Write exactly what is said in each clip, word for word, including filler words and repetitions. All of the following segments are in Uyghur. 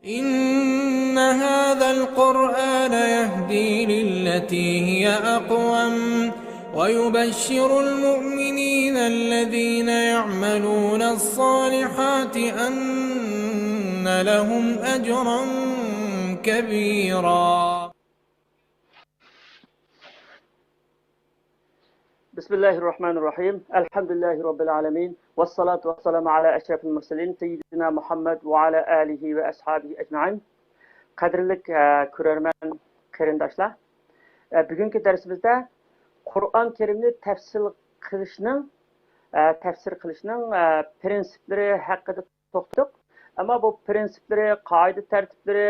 إن هذا القرآن يهدي للتي هي أقوم ويبشر المؤمنين الذين يعملون الصالحات أن لهم أجرا كبيرا. بسم الله الرحمن الرحيم. الحمد لله رب العالمين. والصلاة والسلام على أشرف المرسلين سيدنا محمد وعلى آله وأصحابه أجمعين. قەدىرلىك، ئە، كۆرەرمەن قېرىنداشلار. ئە، بۈگۈنكى دەرسىمىزدە قۇرئان كەرىمنى تەپسىر قىلىشنىڭ، ئە، تەپسىر قىلىشنىڭ، ئە، پىرىنسىپلىرى ھەققىدە توختىدۇق. ئەمما بۇ پىرىنسىپلىرى، قائىدە تەرتىپلىرى،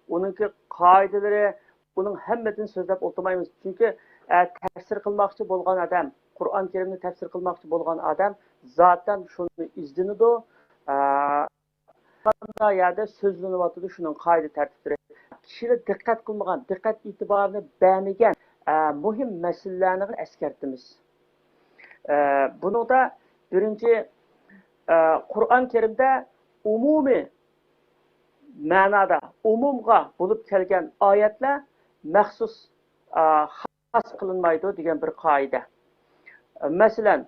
ئۇنىڭكى قائىدىلىرى، ئۇنىڭ ھەممىدىنى سۆزلەپ ئولتۇرمايمىز. چۈنكى، ئە، تەپسىر قىلماقچى بولغان ئادەم، قۇرئان كەرىمنى تەپسىر قىلماقچى بولغان ئادەم زاتەن شۇنى ئىزدىنىدۇ. ئە، قانداق يەردە سۆزلىنىۋاتىدۇ، شۇنىڭ قائىدە تەرتىپلىرى. كىشىلەر دىققەت قىلمىغان، دىققەت ئېتىبارىنى بەرمىگەن، ئە، مۇھىم مەسىلىلەرنى ئەسكەرتىمىز. ئە، بۇنىڭدا بىرىنچى، ئە، قۇرئان كەرىمدە ئومۇمىي مەنادا، ئومۇمغا بولۇپ كەلگەن ئايەتلەر مەخسۇس، ئە، خاس قىلىنمايدۇ دېگەن بىر قائىدە. مەسىلەن،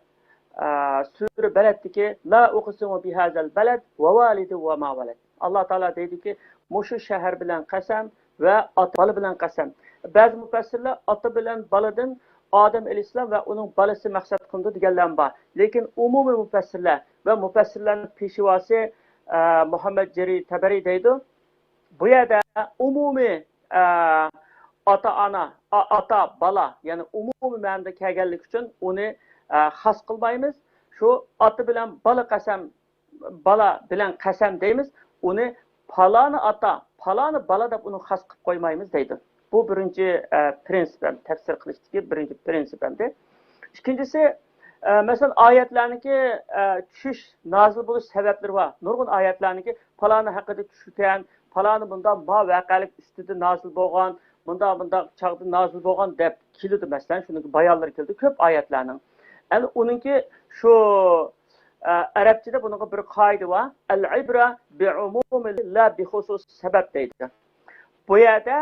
ئە، سۈرە بەلەدتىكى، لا ئۇقسىمۇ بىھازەل بەلەد ۋە ۋالىدىن ۋە ما ۋەلەد. ئاللا تائالا دەيدۇكى، مۇشۇ شەھەر بىلەن قەسەم ۋە ئاتا بالا بىلەن قەسەم. بەزى مۇپەسسىرلەر ئاتا بىلەن بالىدىن ئادەم ئەلەيھىسسالام ۋە ئۇنىڭ بالىسى مەقسەت قىلىنىدۇ دېگەنلەرمۇ بار. لېكىن ئومۇمىي مۇپەسسىرلەر ۋە مۇپەسسىرلەرنىڭ پېشۋاسى، ئە، مۇھەممەد جەرىر تەبەرى دەيدۇ، بۇ يەردە ئومۇمىي، ئە، ئاتا-ئانا، ئا-، ئاتا-بالا، يەنى ئومۇمىي مەنىدە كەلگەنلىكى ئۈچۈن ئۇنى، ئە، خاس قىلمايمىز. شۇ ئاتا بىلەن بالا قەسەم، بالا بىلەن قەسەم دەيمىز. ئۇنى پالانى ئاتا، پالانى بالا دەپ ئۇنى خاس قىلىپ قويمايمىز دەيدۇ. بۇ بىرىنچى، ئە، پىرىنسىپ ھەم، تەپسىر قىلىشتىكى بىرىنچى پىرىنسىپ ھەمدە. ئىككىنچىسى، ئە، مەسىلەن، ئايەتلەرنىڭكى، ئە، چۈشۈش، نازىل بولۇش سەۋەبلىرى بار. نۇرغۇن ئايەتلەرنىڭكى پالانى ھەققىدە چۈشكەن، پالانى بۇنداق ما ۋەقەلىك ئۈستىدە نازىل بولغان، مۇنداق، مۇنداق چاغدا نازىل بولغان دەپ كېلىدۇ، مەسىلەن، شۇنىڭكى بايانلىرى كېلىدۇ كۆپ ئايەتلەرنىڭ. ئەمدى ئۇنىڭكى شۇ، ئە، ئەرەبچىدە بۇنىڭغا بىر قائىدە بار. ئەل ئىبرە بى ئومۇمى لا بى خۇسۇس سەبەب دەيدۇ. بۇ يەردە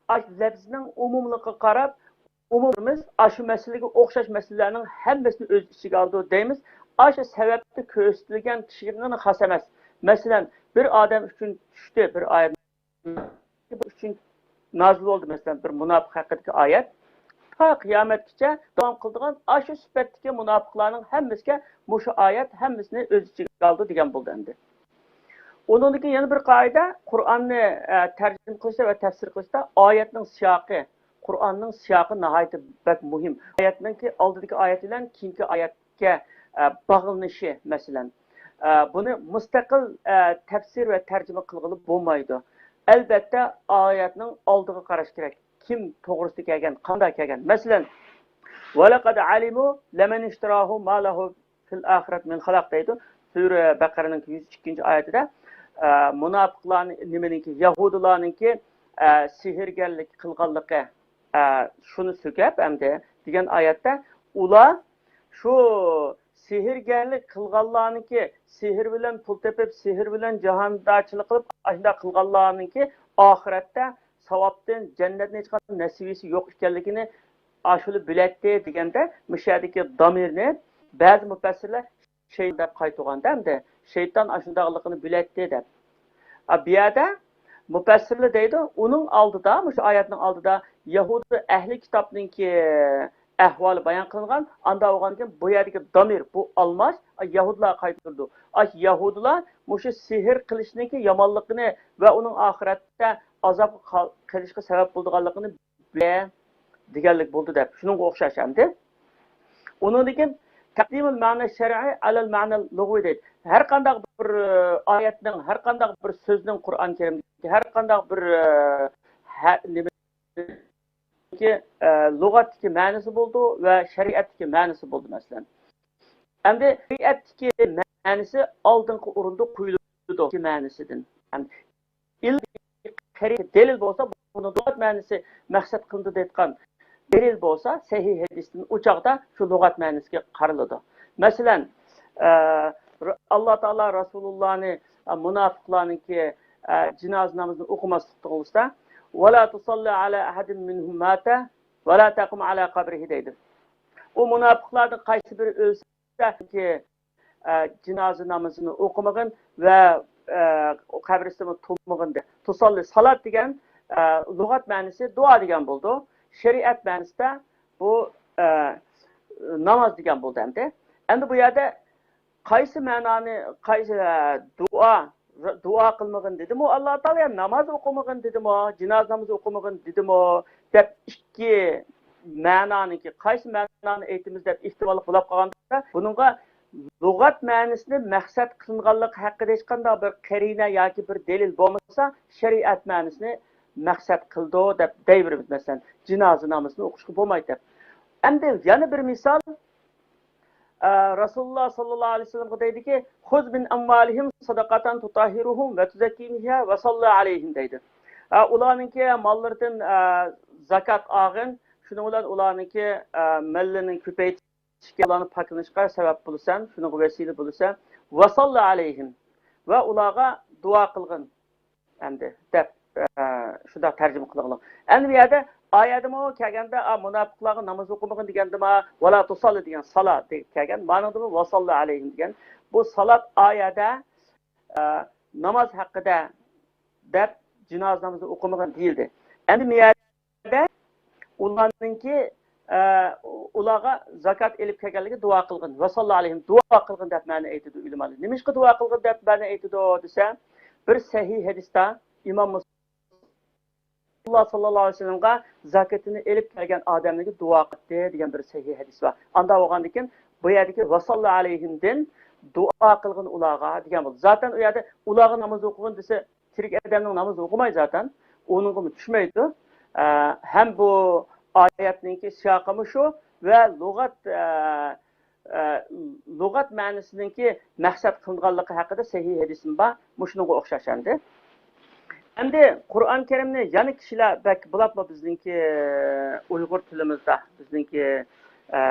ئاشۇ لەپزنىڭ ئومۇملۇقىغا قاراپ، ئومۇمىمىز ئاشۇ مەسىلىگە ئوخشاش مەسىلىلەرنىڭ ھەممىسىنى ئۆز ئىچىگە ئالىدۇ دەيمىز. ئاشۇ سەۋەبتە كۆرسىتىلگەن كىشىگە خاس ئەمەس. مەسىلەن، بىر ئادەم ئۈچۈن چۈشتى، بىر ئايەت ئۈچۈن نازىل بولدى، مەسىلەن، بىر مۇناپىق ھەققىدىكى ئايەت. تا قىيامەتكىچە داۋام قىلىدىغان ئاشۇ سۈپەتتىكى مۇناپىقلارنىڭ ھەممىسىگە مۇشۇ ئايەت ھەممىسىنى ئۆز ئىچىگە ئالىدۇ دېگەن بولدى ئەمدى. ئۇنىڭدىن كېيىن يەنە بىر قائىدە، قۇرئاننى، ئە، تەرجىمە قىلىشتا ۋە تەپسىر قىلىشتا ئايەتنىڭ سىياقى، قۇرئاننىڭ سىياقى ناھايىتى بەك مۇھىم. ئايەتنىڭكى ئالدىدىكى ئايەت بىلەن كېيىنكى ئايەتكە، ئە، باغلىنىشى، مەسىلەن. ئە، بۇنى مۇستەقىل، ئە، تەپسىر ۋە تەرجىمە قىلغىلى بولمايدۇ. ئەلبەتتە، ئايەتنىڭ ئالدىغا قاراش كېرەك. كىم توغرىسىدا كەلگەن، قانداق كەلگەن؟ مەسىلەن، ۋەلەقەد ئەلىمۇ لەمەن ئىشتىراھۇ ما لەھۇ فىل ئاخىرەت مىن خالاق دەيدۇ. سۈرە بەقەرەنىڭ يۈز ئىككىنچى ئايىتىدە، ئە، مۇناپىقلارنى نېمىنىڭكى، يەھۇدىيلارنىڭكى، ئە، سېھىرگەرلىك قىلغانلىقى، ئە، شۇنى سۆكەپ ئەمدى دېگەن ئايەتتە، ئۇلار شۇ سېھىرگەرلىك قىلغانلارنىڭكى، سېھىر بىلەن پۇل تېپىپ، سېھىر بىلەن جاھاندارچىلىق قىلىپ، ئاشۇنداق قىلغانلارنىڭكى ئاخىرەتتە ساۋابتىن جەننەتنى ھېچقانداق نەسىۋىسى يوق ئىكەنلىكىنى ئاشۇلا بىلەتتى دېگەندە، مۇشۇ يەردىكى دامىرنى بەزى مۇپەسسىرلەر شەيتان دەپ قايتۇرغاندا، ئەمدى شەيتان ئاشۇنداقلىقىنى بىلەتتى دەپ. ئا، بۇ يەردە مۇپەسسىرلەر دەيدۇ، ئۇنىڭ ئالدىدا، مۇشۇ ئايەتنىڭ ئالدىدا يەھۇدىي ئەھلى كىتابنىڭكى ئەھۋالى بايان قىلىنغان. ئاندا بولغاندىكىن بۇ يەردىكى دامىر، بۇ ئالماس، يەھۇدىيلارغا قايتۇرىدۇ. ئاشۇ يەھۇدىيلار مۇشۇ سېھىر قىلىشنىڭكى يامانلىقىنى ۋە ئۇنىڭ ئاخىرەتتە ئازابقا قال-، قېلىشقا سەۋەب بولىدىغانلىقىنى بىلە دېگەنلىك بولدى دەپ، شۇنىڭغا ئوخشاش ئەمدى. ئۇنىڭدىن كېيىن تەقدىمۇل مەنە شەرئى ئەلەل مەنە لۇغۋى دەيدۇ. ھەر قانداق بىر، ئە، ئايەتنىڭ، ھەر قانداق بىر سۆزنىڭ قۇرئان كەرىمدىكى ھەر قانداق بىر، ئە، ھە-، نېمە، ئە، لۇغەتتىكى مەنىسى بولىدۇ ۋە شەرىئەتتىكى مەنىسى بولىدۇ، مەسىلەن. ئەمدى شەرىئەتتىكى مەنىسى ئالدىنقى ئورۇندا قويۇلىدۇ مەنىسىدىن. ئىل-، قەرىب دەلىل بولسا، بۇنى لۇغەت مەنىسى مەقسەت قىلىنىدۇ دەيدىغان دەلىل بولسا، سەھىھ ھەدىستىن ئۇ چاغدا شۇ لۇغەت مەنىسىگە قارىلىدۇ. مەسىلەن، ئە، ئاللا تائالا رەسۇلۇللانى، ئە، مۇناپىقلارنىڭكى، ئە، جىنازا نامىزىنى ئوقۇماسلىق توغرىسىدا، «ۋەلا تۇسەللى ئەلا ئەھەدىن مىنھۇم ماتە ۋەلا تەقۇم ئەلا قەبرىھى» دەيدۇ. ئۇ مۇناپىقلاردىن قايسى بىرى ئۆلسە، ئە، جىنازا نامىزىنى ئوقۇمىغىن ۋە، ئە، قەبرىسىدىمۇ تۇرمىغىن دە. تۇسەللى، سالات دېگەن، ئە، لۇغەت مەنىسى دۇئا دېگەن بولىدۇ. شەرىئەت مەنىسىدە بۇ، ئە، ناماز دېگەن بولدى ئەمدى. ئەمدى بۇ يەردە قايسى مەنانى، قايسى، ئە، دۇئا، دۇئا قىلمىغىن دېدىمۇ ئاللا تائالا، يا ناماز ئوقۇمىغىن دېدىمۇ، جىنازا نامىزى ئوقۇمىغىن دېدىمۇ دەپ ئىككى مەنانىڭكى قايسى مەنانى ئېيتىمىز دەپ ئېھتىماللىق بولۇپ قالغاندا، بۇنىڭغا لۇغەت مەنىسىنى مەقسەت قىلىنغانلىقى ھەققىدە ھېچقانداق بىر قەرىنە ياكى بىر دەلىل بولمىسا، شەرىئەت مەنىسىنى مەقسەت قىلىدۇ دەپ دەيۋېرىمىز. مەسىلەن، جىنازا نامىزىنى ئوقۇشقا بولمايدۇ دەپ. ئەمدى يەنە بىر مىسال، ئە، رەسۇلۇللا ساللاللاھۇ ئەلەيھى ۋەسەللەمگە دەيدىكى، «خۇز مىن ئەمۋالىھىم سەدەقەتەن تۇتەھھىرۇھۇم ۋە تۇزەككىھىم بىھا ۋە سەللى ئەلەيھىم» دەيدۇ. ئە، ئۇلارنىڭكى ماللىرىدىن، ئە، زاكات ئالغىن، شۇنىڭ بىلەن ئۇلارنىڭكى، ئە، ماللىرىنى كۆپەيتىشكە، ئۇلارنى پاكلىنىشقا سەۋەب بولىسەن، شۇنىڭغا ۋەسىلە بولىسەن. ۋە سەللى ئەلەيھىم، ۋە ئۇلارغا دۇئا قىلغىن. ئەمدى دەپ، ئە، شۇنداق تەرجىمە قىلغىلى. ئەمدى بۇ يەردە، ئايەتمۇ كەلگەندە، ئا، مۇناپىقلارغا ناماز ئوقۇمىغىن دېگەندىمۇ، ۋەلا تۇسەللى دېگەن سالا دېگەن كەلگەن. مانىڭدىمۇ ۋەسەللى ئەلەيھىم دېگەن. بۇ سالات ئايەتتە، ئە، ناماز ھەققىدە دەپ، جىنازا نامىزى ئوقۇمىغىن دېيىلدى. ئەمدى بۇ يەردە ئۇلارنىڭكى، ئە، ئۇلارغا زاكات ئېلىپ كەلگەنلىكى دۇئا قىلغىن. ۋەسەللى ئەلەيھىم، دۇئا قىلغىن دەپ مەنە ئېيتىدۇ ئۆلىمالار. نېمىشقا دۇئا قىلغىن دەپ مەنە ئېيتىدۇ دېسە، بىر سەھىھ ھەدىستە ئىمام مۇسلىم ساللاللاھۇ ئەلەيھى ۋەسەللەمگە زاكىتىنى ئېلىپ كەلگەن ئادەملەرگە دۇئا قىلدى دېگەن بىر سەھىھ ھەدىس بار. ئاندا بولغاندىكىن بۇ يەردىكى ۋەسەللى ئەلەيھىمدىن دۇئا قىلغىن ئۇلارغا دېگەن بولدى. زاتەن ئۇ يەردە ئۇلارغا ناماز ئوقۇغىن دېسە، تىرىك ئادەمنىڭ نامىزى ئوقۇماي زاتەن. ئۇنىڭغىمۇ چۈشمەيدۇ. ئە، ھەم بۇ ئايەتنىڭكى سىياقىمۇ شۇ ۋە لۇغەت، ئە، ئە، لۇغەت مەنىسىنىڭكى مەقسەت قىلىنغانلىقى ھەققىدە سەھىھ ھەدىسىم بار. مۇشۇنىڭغا ئوخشاش ئەمدى. ئەمدى قۇرئان كەرىمنى يەنە كىشىلەر بەك بولۇپمۇ بىزنىڭكى ئۇيغۇر تىلىمىزدا، بىزنىڭكى، ئە،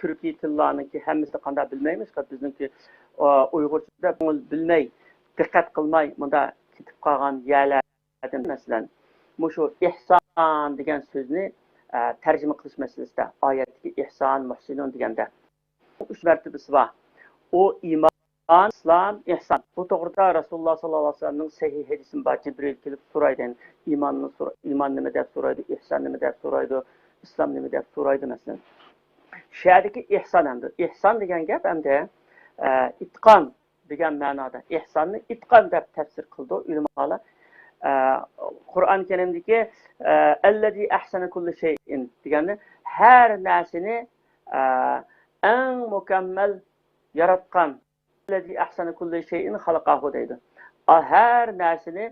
تۈركىي تىللارنىڭكى ھەممىسىنى قانداق بىلمەيمىز، بىزنىڭكى، ئۇ، ئۇيغۇرچىدا بىلمەي، دىققەت قىلماي مۇنداق كېتىپ قالغان يەرلەر. مەسىلەن، مۇشۇ ئىھسان دېگەن سۆزنى، ئە، تەرجىمە قىلىش مەسىلىسىدە، ئايەتتىكى ئىھسان، مۇھسىنۇن دېگەندە، ئۈچ مەرتىۋىسى بار. ئۇ ئىمان، ئىسلام، ئىھسان. بۇ توغرىدا رەسۇلۇللا ساللاللاھۇ ئەلەيھى ۋەسەللەمنىڭ سەھىھ ھەدىسى بار. جىبرىل كېلىپ سورايدۇ، ئىماننى سورا-، ئىمان نېمە دەپ سورايدۇ، ئىھسان نېمە دەپ سورايدۇ، ئىسلام نېمە دەپ سورايدۇ، مەسىلەن. شۇ يەردىكى ئىھسان ئەمدى. ئىھسان دېگەن گەپ ئەمدى، ئە، ئېتىقان دېگەن مەنادا ئىھساننى ئېتىقان دەپ تەپسىر قىلىدۇ ئۆلىمالار. ئە، قۇرئان كەرىمدىكى، ئە، «ئەللەزى ئەھسەنە كۇللى شەيئىن» دېگەننى ھەر نەرسىنى، ئە، ئەڭ مۇكەممەل ياراتقان، «ئەللەزى ئەھسەنە كۇللى شەيئىن خەلەقەھۇ» دەيدۇ. ئا، ھەر نەرسىنى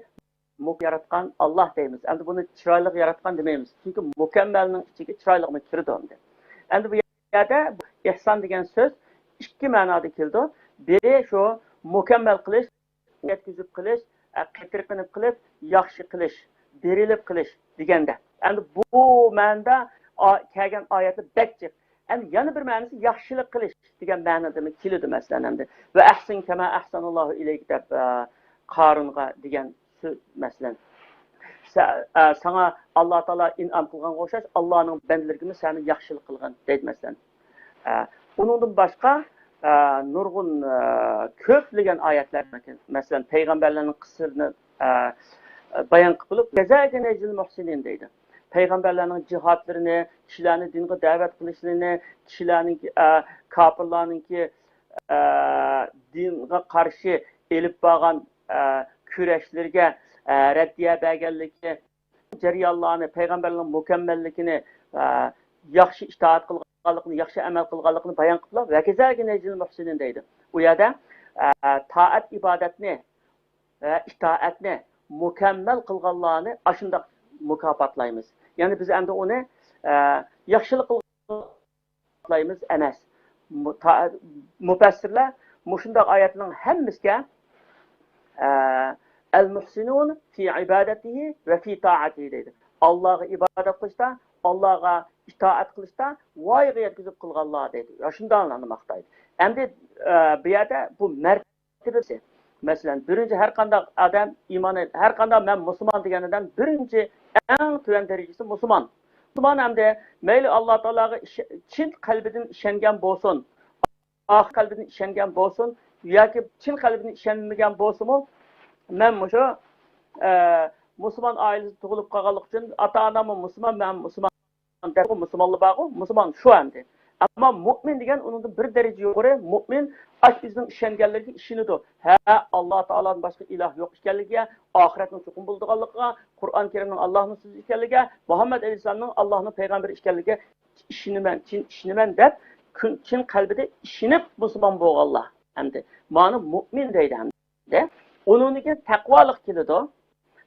مۇك-، ياراتقان ئاللا دەيمىز. ئەمدى بۇنى چىرايلىق ياراتقان دېمەيمىز. چۈنكى مۇكەممەلنىڭ ئىچىگە چىرايلىقمۇ كىرىدۇ ئەمدى. ئەمدى بۇ يەردە ئىھسان دېگەن سۆز ئىككى مەنادا كېلىدۇ. بىرى شۇ مۇكەممەل قىلىش، يەتكۈزۈپ قىلىش، ئە، قېتىرقىنىپ قىلىپ، ياخشى قىلىش، بېرىلىپ قىلىش دېگەندە. ئەمدى بۇ مەنىدە ئا-، كەلگەن ئايەتلەر بەك جىق. ئەمدى يەنە بىر مەنىسى ياخشىلىق قىلىش دېگەن مەنىدىمۇ كېلىدۇ، مەسىلەن، ئەمدى. «ۋە ئەھسىن كەما ئەھسەناللاھۇ ئىلەيك» دەپ، ئە، قارۇنغا دېگەن سۆز، مەسىلەن. سە-، ئە، ساڭا ئاللا تائالا ئىنئام قىلغانغا ئوخشاش، ئاللانىڭ بەندىلىرىگىمۇ سەنمۇ ياخشىلىق قىلغىن دەيدۇ، مەسىلەن. ئە، ئۇنىڭدىن باشقا، ئە، نۇرغۇن، ئە، كۆپلىگەن ئايەتلەر، مەسىلەن، پەيغەمبەرلەرنىڭ قىسسىلىرىنى، ئە، بايان قىلىپ، «جەزاكە نەجزىل مۇھسىنىن» دەيدۇ. پەيغەمبەرلەرنىڭ جىھادلىرىنى، كىشىلەرنى دىنغا دەۋەت قىلىشلىرىنى، كىشىلەرنىڭ، ئە، كاپىرلارنىڭكى، ئە، دىنغا قارشى ئېلىپ بارغان، ئە، كۈرەشلىرىگە، ئە، رەددىيە بەرگەنلىكى، جەريانلارنى، پەيغەمبەرلەرنىڭ مۇكەممەللىكىنى، ئە، ياخشى ئىتائەت قىلغانلىقىنى، ياخشى ئەمەل قىلغانلىقىنى بايان قىلىپلا، «ۋە كەزالىكە نەجزىل مۇھسىنىن» دەيدۇ. ئۇ يەردە، ئە، تائەت ئىبادەتنى ۋە ئىتائەتنى مۇكەممەل قىلغانلارنى ئاشۇنداق مۇكاپاتلايمىز. يەنى بىز ئەمدى ئۇنى، ئە، ياخشىلىق قىلغان مۇكاپاتلايمىز ئەمەس. مۇ-، تا-، مۇپەسسىرلەر مۇشۇنداق ئايەتنىڭ ھەممىسىگە، ئە، «ئەل مۇھسىنۇن فى ئىبادەتىھى ۋە فى تائەتىھى» دەيدۇ. ئاللاغا ئىبادەت قىلىشتا، ئاللاغا ئىتائەت قىلىشتا ۋايىغا يەتكۈزۈپ قىلغانلار دەيدۇ. يا شۇنداقلارنى ماختايدۇ. ئەمدى، ئە، بۇ يەردە بۇ مەرتىۋىسى، مەسىلەن، بىرىنچى، ھەر قانداق ئادەم ئىمان، ھەر قانداق مەن مۇسۇلمان دېگەن ئادەم بىرىنچى، ئەڭ تۆۋەن دەرىجىسى مۇسۇلمان. مۇسۇلمان ئەمدى مەيلى ئاللا تائالاغا ئىش-، چىن قەلبىدىن ئىشەنگەن بولسۇن، ئاخىر قەلبىدىن ئىشەنگەن بولسۇن ياكى چىن قەلبىدىن ئىشەنمىگەن بولسىمۇ، مەن مۇشۇ، ئە، مۇسۇلمان ئائىلىسىدە تۇغۇلۇپ قالغانلىقى ئۈچۈن، ئاتا-ئاناممۇ مۇسۇلمان، مەن مۇسۇلمان دەپ مۇسۇلمانلار بارغۇ، مۇسۇلمان شۇ ئەمدى. ئەمما مۇئمىن دېگەن ئۇنىڭدىن بىر دەرىجە يۇقىرى، مۇئمىن ئاشۇ ئۆزىنىڭ ئىشەنگەنلىرىگە ئىشىنىدۇ. ھە، ئاللا تائالادىن باشقا ئىلاھ يوق ئىكەنلىكىگە، ئاخىرەتنىڭ چوقۇم بولىدىغانلىقىغا، قۇرئان كەرىمنىڭ ئاللانىڭ سۆزى ئىكەنلىكىگە، مۇھەممەد ئەلەيھىسسالامنىڭ ئاللانىڭ پەيغەمبىرى ئىكەنلىكىگە ئىشىنىمەن، چىن ئىشىنىمەن دەپ، كۈن-، چىن قەلبىدە ئىشىنىپ مۇسۇلمان بولغانلار ئەمدى. مانا مۇئمىن دەيدۇ ئەمدى. ئۇنىڭدىن كېيىن تەقۋالىق كېلىدۇ.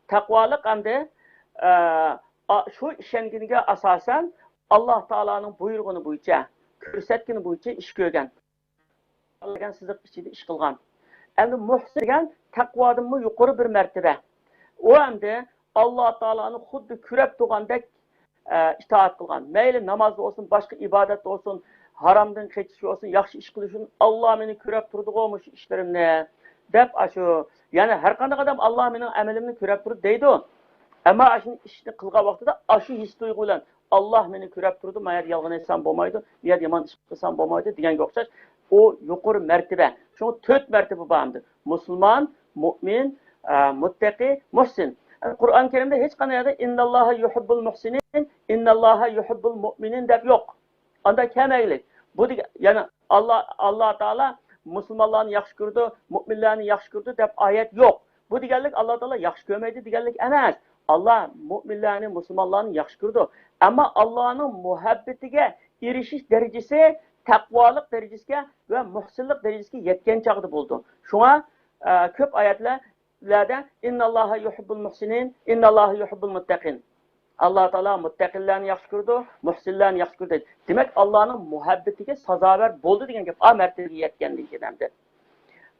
تەقۋالىق ئەمدى، ئە، ئا-، شۇ ئىشەنگىنىگە ئاساسەن ئاللا تائالانىڭ بۇيرۇغىنى بويىچە، كۆرسەتكىنى بويىچە ئىش كۆرگەن. دېگەن سىزىق ئىچىدە ئىش قىلغان. ئەمدى مۇھسىن دېگەن تەقۋادىنمۇ يۇقىرى بىر مەرتىۋە. ئۇ ئەمدى ئاللا تائالانى خۇددى كۆرەپ تۇرغاندەك، ئە، ئىتائەت قىلغان. مەيلى نامازدا بولسۇن، باشقا ئىبادەتتە بولسۇن، ھارامدىن قېچىش بولسۇن، ياخشى ئىش قىلىش ئۈچۈن، ئاللا مېنى كۆرەپ تۇرىدىغۇ مۇشۇ ئىشلىرىمنى دەپ ئاشۇ. يەنى ھەر قانداق ئادەم ئاللا مېنىڭ ئەمىلىمنى كۆرەپ تۇرىدۇ دەيدۇ. ئەمما ئاشۇ ئىشنى قىلغان ۋاقتىدا ئاشۇ ھېس تۇيغۇ بىلەن، ئاللا مېنى كۆرەپ تۇرىدۇ، مانا يەردە يالغان ئېيتسام بولمايدۇ، بۇ يەردە يامان ئىش قىلسام بولمايدۇ دېگەنگە ئوخشاش، ئۇ يۇقىرى مەرتىۋە. شۇڭا تۆت مەرتىۋە بار ئەمدى. مۇسۇلمان، مۇئمىن، ئە، مۇتتەقى، مۇھسىن. قۇرئان كەرىمدە ھېچقانداق يەردە «ئىنناللاھا يۇھىببۇل مۇھسىنىن، ئىنناللاھا يۇھىببۇل مۇئمىنىن» دەپ يوق. ئانداق كەلمەيلى. بۇ دېگەن، يەنى ئاللا، ئاللا تائالا مۇسۇلمانلارنى ياخشى كۆرىدۇ، مۇئمىنلارنى ياخشى كۆرىدۇ دەپ ئايەت يوق. بۇ دېگەنلىك ئاللا تائالا ياخشى كۆرمەيدۇ دېگەنلىك ئەمەس. ئاللا مۇئمىنلارنى، مۇسۇلمانلارنى ياخشى كۆرىدۇ. ئەمما ئاللانىڭ مۇھەببىتىگە ئېرىشىش دەرىجىسى تەقۋالىق دەرىجىسىگە ۋە مۇھسىنلىق دەرىجىسىگە يەتكەن چاغدا بولىدۇ. شۇڭا، ئە، كۆپ ئايەتلەردە «ئىنناللاھا يۇھىببۇل مۇھسىنىن، ئىنناللاھا يۇھىببۇل مۇتتەقىن». ئاللا تائالا مۇتتەقىنلارنى ياخشى كۆرىدۇ، مۇھسىنلارنى ياخشى كۆرىدۇ دەيدۇ. دېمەك، ئاللانىڭ مۇھەببىتىگە سازاۋەر بولدى دېگەن گەپ. ئا مەرتىۋىگە يەتكەندىن كېيىن ئەمدى.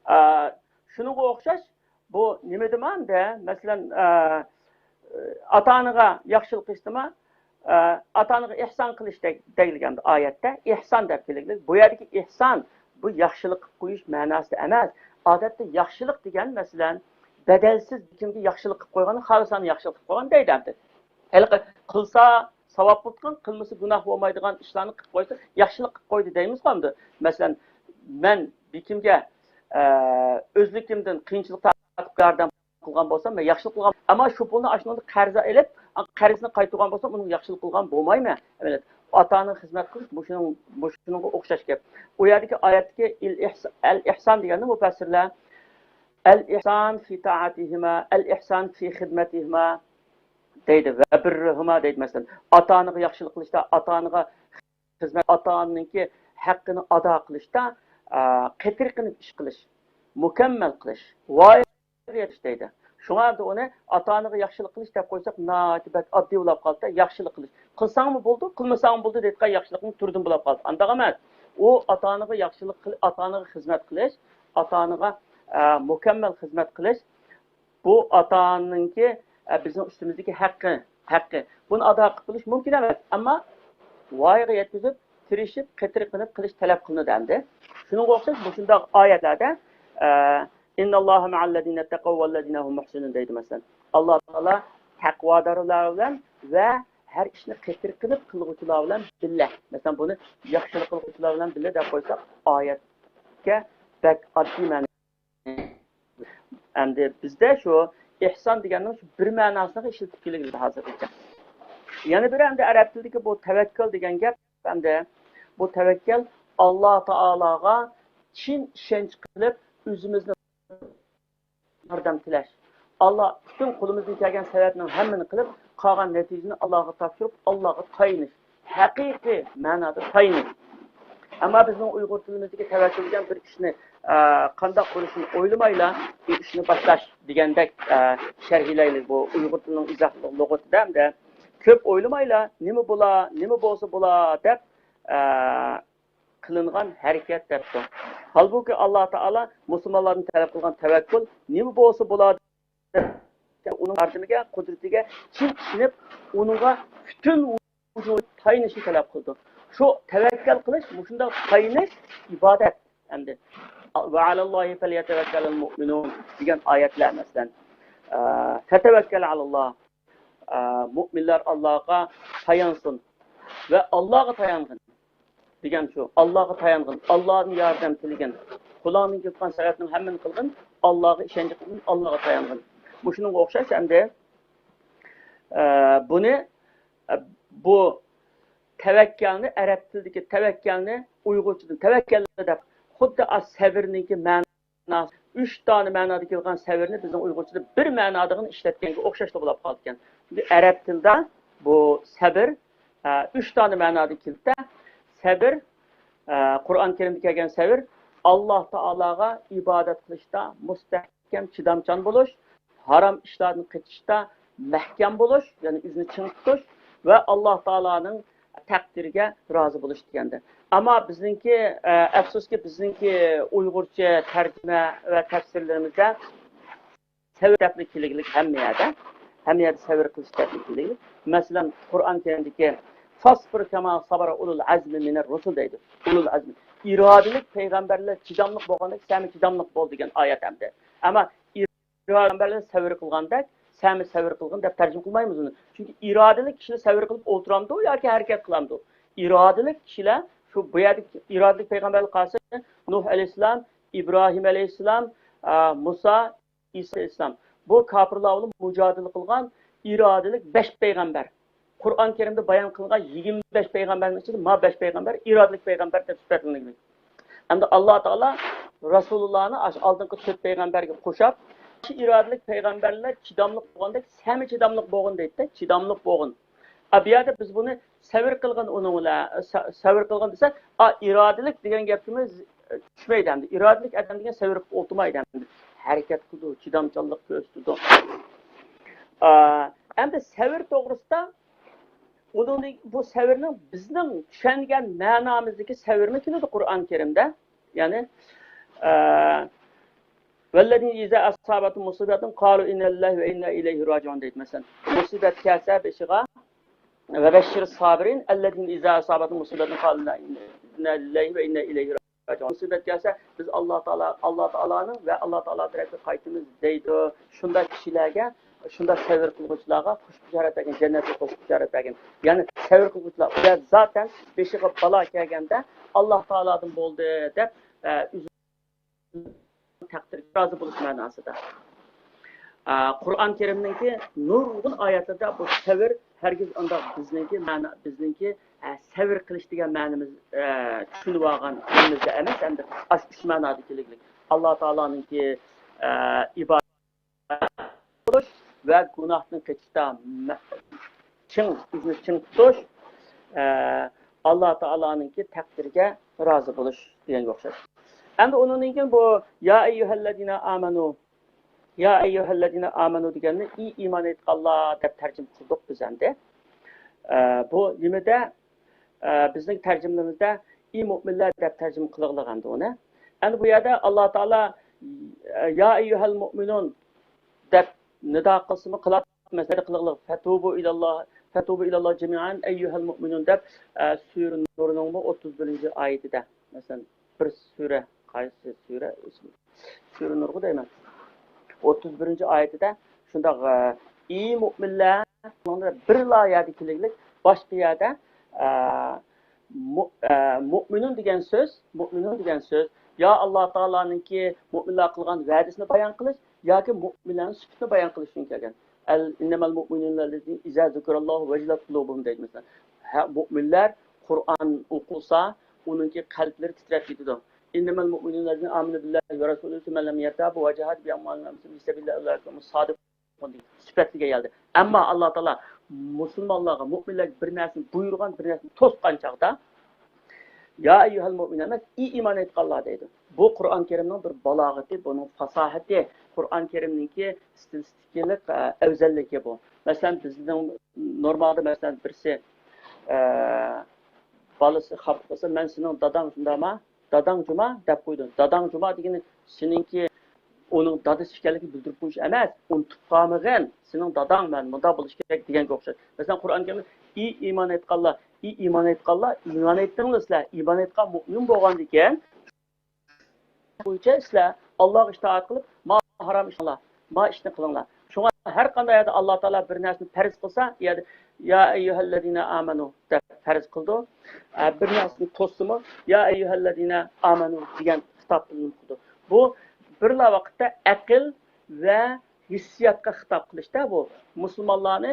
ئە، شۇنىڭغا ئوخشاش، بۇ نېمە دېمەمدە، مەسىلەن، ئە، ئاتا-ئانىغا ياخشىلىق قىلىشتىما، ئە، ئاتا-ئانىغا ئېھسان قىلىش دەگ-، دەگلىگەندە ئايەتتە ئېھسان دەپ كېلىگلىك. بۇ يەردىكى ئېھسان، بۇ ياخشىلىق قىلىپ قويۇش مەناسىدا ئەمەس. ئادەتتە ياخشىلىق دېگەن، مەسىلەن، بەدەلسىز كىمگە ياخشىلىق قىلىپ قويغان، خالىسانى ياخشىلىق قىلىپ قويغان دەيدۇ ئەمدى. ھېلىقى قىلسا ساۋاب بولىدىغان، قىلمىسا گۇناھ بولمايدىغان ئىشلارنى قىلىپ قويسا، ياخشىلىق قىلىپ قويدى دەيمىزغۇ ئەمدى. مەسىلەن، مەن بىكىمگە، ئە، ئۆزلۈكۈمدىن قىيىنچىلىق تارتىپ ياردەم قىلغان بولسام، مەن ياخشىلىق قىلغان. ئەمما شۇ پۇلنى ئاشۇنىڭدىن قەرز ئېلىپ، قەرزنى قايتۇرغان بولسام، ئۇنىڭغا ياخشىلىق قىلغان بولمايمەن. ئەمەلىيەتتە ئاتا-ئانىغا خىزمەت قىلىش مۇشۇنىڭ، مۇشۇنىڭغا ئوخشاش گەپ. ئۇ يەردىكى ئايەتتىكى ئىل ئىھس-، ئەل ئىھسان دېگەننى مۇپەسسىرلەر «ئەل ئىھسان فى تائەتىھىما، ئەل ئىھسان فى خىدمەتىھىما» دەيدۇ، «ۋە بىررىھىما» دەيدۇ. مەسىلەن، ئاتا-ئانىغا ياخشىلىق قىلىشتا، ئاتا-ئانىغا خىزمەت، ئاتا-ئانىنىڭكى ھەققىنى ئادا قىلىشتا، ئا، قېتىرقىنىپ ئىش قىلىش، مۇكەممەل قىلىش، ۋايىغا يېتىش دەيدۇ. شۇڭا ئەمدى ئۇنى ئاتا-ئانىغا ياخشىلىق قىلىش دەپ قويساق، ناھايىتى بەك ئاددىي بولاپ قالدى. ياخشىلىق قىلىش. قىلساڭمۇ بولىدۇ، قىلمىساڭمۇ بولىدۇ دەيدىغان ياخشىلىقنىڭ تۈرىدىن بولاپ قالدى. ئانداق ئەمەس. ئۇ ئاتا-ئانىغا ياخشىلىق قىل-، ئاتا-ئانىغا خىزمەت قىلىش، ئاتا-ئانىغا، ئە، مۇكەممەل خىزمەت قىلىش، بۇ ئاتا-ئانىنىڭكى، ئە، بىزنىڭ ئۈستىمىزدىكى ھەققى، ھەققى. بۇنى ئادا قىلىپ بولۇش مۇمكىن ئەمەس، ئەمما ۋايىغا يەتكۈزۈپ، تىرىشىپ، قېتىرقىنىپ قىلىش تەلەپ قىلىنىدۇ ئەمدى. شۇنىڭغا ئوخشاش مۇشۇنداق ئايەتلەردە، ئە، «ئىنناللاھا مەئەللەزىنەتتەقەۋ ۋەللەزىنەھۇم مۇھسىنۇن» دەيدۇ، مەسىلەن. ئاللا تائالا تەقۋادارلار بىلەن ۋە ھەر ئىشنى قېتىرقىنىپ قىلغۇچىلار بىلەن بىللە. مەسىلەن، بۇنى ياخشىلىق قىلغۇچىلار بىلەن بىللە دەپ قويساق، ئايەتكە بەك ئاددىي مەنە. ئەمدى بىزدە شۇ ئېھسان دېگەننىڭ شۇ بىر مەناسىنى ئىشلىتىپ كېلىۋاتىدۇ ھازىرغىچە. يەنە بىرى ئەمدى ئەرەب تىلىدىكى بۇ تەۋەككۈل دېگەن گەپ ئەمدى، بۇ تەۋەككۈل ئاللا تائالاغا چىن ئىشەنچ قىلىپ، ئۆزىمىزنى ياردەم تىلەش. ئاللا پۈتۈن قولىمىزدىن كەلگەن سەۋەبنىڭ ھەممىنى قىلىپ، قالغان نەتىجىنى ئاللاغا تاپشۇرۇپ، ئاللاغا تايىنىش. ھەقىقىي مەنادا تايىنىش. ئەمما بىزنىڭ ئۇيغۇر تىلىمىزدىكى تەۋەككۈل دېگەن بىر ئىشنى، ئە، قانداق بولۇشىنى ئويلىمايلا، بۇ ئىشنى باشلاش دېگەندەك، ئە، شەرھلەيلى بۇ ئۇيغۇر تىلىنىڭ ئىزاھ لۇغىتىدا ھەمدە كۆپ ئويلىمايلا، نېمە بولا، نېمە بولسا بولا دەپ، ئە، قىلىنغان ھەرىكەت دەپتۇ. ھالبۇكى، ئاللا تائالا مۇسۇلمانلاردىن تەلەپ قىلغان تەۋەككۈل نېمە بولسا بولار، ئۇنىڭ ياردىمىگە، قۇدرىتىگە چىن ئىشىنىپ، ئۇنىڭغا پۈتۈن ۋۇجۇدى تايىنىشنى تەلەپ قىلىدۇ. شۇ تەۋەككەل قىلىش، مۇشۇنداق تايىنىش ئىبادەت ئەمدى. ۋە ئەلەللاھى فەليەتەۋەككەلىل مۇئمىنۇن دېگەن ئايەتلەر، مەسىلەن، ئە، فەتەۋەككەل ئەلەللاھ، ئە، مۇئمىنلار ئاللاغا تايانسۇن ۋە ئاللاغا تايانغىن دېگەن شۇ. ئاللاغا تايانغىن، ئاللادىن ياردەم تىلىگىن. قولۇڭدىن كېلىدىغان سەۋەبنىڭ ھەممىنى قىلغىن، ئاللاغا ئىشەنچ قىلغىن، ئاللاغا تايانغىن. مۇشۇنىڭغا ئوخشاش ئەمدى، ئە، بۇنى، ئە، بۇ تەۋەككەلنى، ئەرەب تىلىدىكى تەۋەككەلنى ئۇيغۇرچىدىن تەۋەككەل دەپ، خۇددى ئاش سەۋرنىڭكى مەناسى، ئۈچ دانە مەنادا كېلىدىغان سەۋرنى بىزنىڭ ئۇيغۇرچىدا بىر مەنادىغىلا ئىشلەتكەنگە ئوخشاشلا بولاپ قالىدىكەن. چۈنكى ئەرەب تىلىدا بۇ سەبر، ئە، ئۈچ دانە مەنادا كېلىدىكەن. سەبر، ئە، قۇرئان كەرىمدە كەلگەن سەۋر، ئاللا تائالاغا ئىبادەت قىلىشتا مۇستەھكەم، چىدامچان بولۇش، ھارام ئىشلاردىن قېچىشتا مەھكەم بولۇش، يەنى ئۆزىنى چىڭ تۇتۇش ۋە ئاللا تائالانىڭ تەقدىرىگە رازى بولۇش دېگەندە. ئەمما بىزنىڭكى، ئە، ئەپسۇسكى، بىزنىڭكى ئۇيغۇرچە تەرجىمە ۋە تەپسىرلىرىمىزدە سەۋر دەپلا كېلىگلىك ھەممە يەردە، ھەممە يەردە سەۋر قىلىش دەپلا كېلىگلىك. مەسىلەن، قۇرئان كەرىمدىكى فاصبىر كەما سەبەرە ئۇلۇل ئەزمى مىنەر رۇسۇل دەيدۇ. ئۇلۇل ئەزمى. ئىرادىلىك پەيغەمبەرلەر چىداملىق بولغاندەك، سەنمۇ چىداملىق بول دېگەن ئايەت ئەمدى. ئەمما پەيغەمبەرلەر سەۋر قىلغاندەك، سەنمۇ سەۋر قىلغىن دەپ تەرجىمە قىلمايمىز ئۇنى. چۈنكى ئىرادىلىك كىشىلەر سەۋر قىلىپ ئولتۇرامدۇ ياكى ھەرىكەت قىلامدۇ؟ ئىرادىلىك كىشىلەر، شۇ بۇ يەردىكى ئىرادىلىك پەيغەمبەرلەر قارىسا، نۇھ ئەلەيھىسسالام، ئىبراھىم ئەلەيھىسسالام، ئا، مۇسا، ئىسا ئەلەيھىسسالام. بۇ كاپىرلار بىلەن مۇجادىلە قىلغان ئىرادىلىك بەش پەيغەمبەر. قۇرئان كەرىمدە بايان قىلىنغان يىگىرمە بەش پەيغەمبەرنىڭ ئىچىدە ما بەش پەيغەمبەر ئىرادىلىك پەيغەمبەر دەپ سۈپەتلىنىدۇ. ئەمدى ئاللا تائالا رەسۇلۇللانى ئاشۇ ئالدىنقى تۆت پەيغەمبەرگە قوشۇپ، شۇ ئىرادىلىك پەيغەمبەرلەر چىداملىق بولغاندەك، سەنمۇ چىداملىق بولغىن دەيدىدە، چىداملىق بولغىن. ئا، بۇ يەردە بىز بۇنى سەۋر قىلغىن ئۇنىڭ بىلەن، سە-، سەۋر قىلغىن دېسە، ئا، ئىرادىلىك دېگەن گەپكىمىز، ئە، چۈشمەيدۇ ئەمدى. ئىرادىلىك ئادەم دېگەن سەۋر قىلىپ ئولتۇرمايدۇ ئەمدى. ھەرىكەت قىلىدۇ، چىدامچانلىق كۆرسىتىدۇ. ئا، ئەمدى سەۋر توغرىسىدا ئۇنىڭدىن، بۇ سەۋرنىڭ بىزنىڭ چۈشەنگەن مەنامىزدىكى سەۋرمۇ كېلىدۇ قۇرئان كەرىمدە. يەنى، ئە، ۋەللەزىنە ئىزا ئەسابەتھۇم مۇسىبەتۇن قالۇ ئىننە لىللاھى ۋە ئىننا ئىلەيھى راجىئۇن دەيدۇ. مەسىلەن، مۇسىبەت كەلسە بېشىغا، ۋە بەششىرىس سابىرىن ئەللەزىنە ئىزا ئەسابەتھۇم مۇسىبەتۇن قالۇ ئىننە لىللاھى ۋە ئىننا ئىلەيھى راجىئۇن. مۇسىبەت كەلسە، بىز ئاللا تائالا، ئاللا تائالانىڭ ۋە ئاللا تائالا تەرەپكە قايتىمىز دەيدۇ. شۇنداق كىشىلەرگە، شۇنداق سەۋر قىلغۇچىلارغا خۇش بۇشارەت بەرگىن، جەننەتكە خۇش بۇشارەت بەرگىن. يەنى سەۋر قىلغۇچىلار، ئۇلار زاتەن بېشىغا بالا كەلگەندە، ئاللا تائالادىن بولدى دەپ، ئە، ئۆزىنىڭ تەقدىرىگە رازى بولۇش مەناسىدا. ئە، قۇرئان كەرىمنىڭكى نۇرغۇن ئايەتلىرىدە بۇ سەۋر ھەرگىز ئۇنداق بىزنىڭكى مەنا، بىزنىڭكى، ئە، سەۋر قىلىش دېگەن مەنىمىز، ئە، چۈشىنىۋالغان تىلىمىزدا ئەمەس، ئەمدى ئاشۇ ئۈچ مەنادا كېلىگلىك. ئاللا تائالانىڭكى، ئە، ئىبادەت بولۇش ۋە گۇناھتىن قېچىشتا مە-، چىڭ، ئۆزىنى چىڭ تۇتۇش، ئە، ئاللا تائالانىڭكى تەقدىرىگە رازى بولۇش دېگەنگە ئوخشاش. ئەمدى ئۇنىڭدىن كېيىن بۇ يا ئەييۇھەللەزىنە ئامەنۇ، يا ئەييۇھەللەزىنە ئامەنۇ دېگەننى ئى ئىمان ئېيتقانلار دەپ تەرجىمە قىلدۇق بىز ئەمدى. ئە، بۇ نېمىدە؟ ئە، بىزنىڭ تەرجىمىلىرىمىزدە ئى مۇئمىنلار دەپ تەرجىمە قىلغىلىغان ئۇنى. ئەمدى بۇ يەردە ئاللا تائالا، ئە، يا ئەييۇھەل مۇئمىنۇن دەپ نىدا قىلسىمۇ قىلاتمىز، نىدا قىلغىلىغ، فەتۇبۇ ئىلەللاھ، فەتۇبۇ ئىلەللاھ جەمىئەن ئەييۇھەل مۇئمىنۇن دەپ، ئە، سۈرە نۇرنىڭمۇ ئوتتۇز بىرىنچى ئايىتىدە، مەسىلەن، بىر سۈرە، قايسى سۈرە؟ سۈرە نۇرغۇ دەيمەن. ئوتتۇز بىرىنچى ئايىتىدە شۇنداق، ئى مۇئمىنلار، بىرلا يەردە كېلىگلىك، باشقا يەردە، ئە، مۇ-، ئە، مۇئمىنۇن دېگەن سۆز، مۇئمىنۇن دېگەن سۆز، يا ئاللا تائالانىڭكى مۇئمىنلارغا قىلغان ۋەدىسىنى بايان قىلىش، ياكى مۇئمىنلارنىڭ سۈپىتىنى بايان قىلىش ئۈچۈن كەلگەن. ئەل-، ئىننەمەل مۇئمىنۇنەللەزىنە ئىزا زۇكىراللاھۇ ۋەجىلەت قۇلۇبۇھۇم دەيدۇ مەسىلەن. ھە، مۇئمىنلار قۇرئان ئوقۇلسا، ئۇنىڭكى قەلبلىرى تىترەپ كېتىدۇ. ئىننەمەل مۇئمىنۇنەللەزىنە ئامەنۇ بىللاھى ۋە رەسۇلىھى سۇممە لەم يەرتابۇ ۋە جاھەدۇ بىئەمۋالىھىم ۋە ئەنفۇسىھىم فى سەبىلىللاھى ئۇلائىكە ھۇمۇس سادىقۇن. سۈپەتلىگەن يەردە. ئەمما ئاللا تائالا مۇسۇلمانلارغا، مۇئمىنلەرگە بىر نەرسىنى بۇيرۇغان، بىر نەرسىنى توسقان چاغدا، يا ئەييۇھەل مۇئمىنۇن ئەمەس، ئى ئىمان ئېيتقانلار دەيدۇ. بۇ قۇرئان كەرىمنىڭ بىر بالاغىتى، بۇنىڭ پاساھىتى، قۇرئان كەرىمنىڭكى ستىلىستىكىلىق، ئە، ئەۋزەللىكى بۇ. مەسىلەن، بىزنىڭ نورمالدا، مەسىلەن، بىرسى، ئە، بالىسى خاپا قىلسا، مەن سېنىڭ داداڭ شۇنداقما؟ داداڭ جۇما دەپ قويىدۇ. داداڭ جۇما دېگىنى سېنىڭكى ئۇنىڭ دادىسى ئىكەنلىكىنى بىلدۈرۈپ قويۇش ئەمەس. ئۇنتۇپ قالمىغىن. سېنىڭ داداڭ مەن، مۇنداق بولۇش كېرەك دېگەنگە ئوخشاش. مەسىلەن، قۇرئان كەرىمدە، ئى ئىمان ئېيتقانلار، ئى ئىمان ئېيتقانلار، ئىمان ئېيتتىڭلار سىلەر، ئىمان ئېيتقان مۇئمىن بولغاندىكىن، بويىچە سىلەر ئاللاغا ئىتائەت قىلىپ، ما ھارام ئىشلار، ما ئىشنى قىلىڭلار. شۇڭا ھەر قانداق يەردە ئاللا تائالا بىر نەرسىنى پەرز قىلسا، يا يا ئەييۇھەللەزىنە ئامەنۇ دەپ پەرز قىلىدۇ. ئە، بىر نەرسىنى توسسىمۇ، يا ئەييۇھەللەزىنە ئامەنۇ دېگەن خىتاب بىلەن قىلىدۇ. بۇ بىرلا ۋاقىتتا ئەقىل ۋە ھېسسىياتقا خىتاب قىلىشتا بۇ مۇسۇلمانلارنى